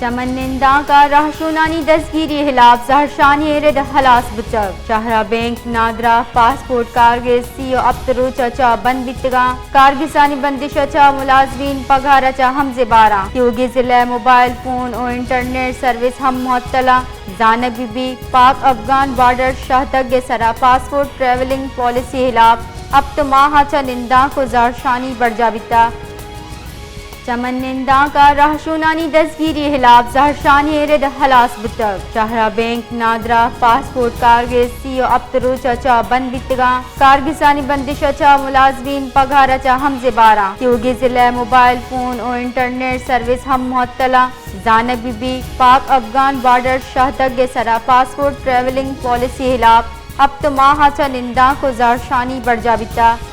چمن نندانک ءَ رہشونانی دزگیری ہلاپ زہرشانی ءِ رد ہلاس بوتگ۔ شہر ءِ بینک، نادراہ، پاسپورٹ کارگس سی ءُ ہپت روچ ءَ چہ بند بیتگاں۔ کارگسانی بندش ءَ چہ ملازمین پگار ءَ چہ ہمزے باراں۔ تیوگیں ضلع ءِ موبائل فون ءُ انٹرنیٹ سروس ہم معطل اَنت۔ زانگ بہ بیت، پاک افغان بارڈر شاہدگ ءِ سرا پاسپورٹ ٹریولنگ پالیسی ہلاپ ہپت ماہ ءَ چہ نندانک ءُ زہرشانی برجاہ بیتگ۔ چمن نندانک ءَ رہشونانی دزگیری ہلاپ زہرشانی ءِ رد ہلاس بوتگ۔ شہر ءِ بینک، نادراہ، پاسپورٹ کارگس سی ءُ ہپت روچ ءَ چہ بند بیتگاں۔ کارگسانی بندش ءَ چہ ملازمین پگار ءَ چہ ہمزے باراں۔ تیوگیں ضلع ءِ موبائل فون ءُ انٹرنیٹ سروس ہم معطل اَنت۔ زانگ بہ بیت، پاک افغان بارڈر شاہدگ ءِ سرا پاسپورٹ ٹریولنگ پالیسی ہلاپ ہپت ماہ ءَ چہ نندانک ءُ زہرشانی برجاہ بیتگ۔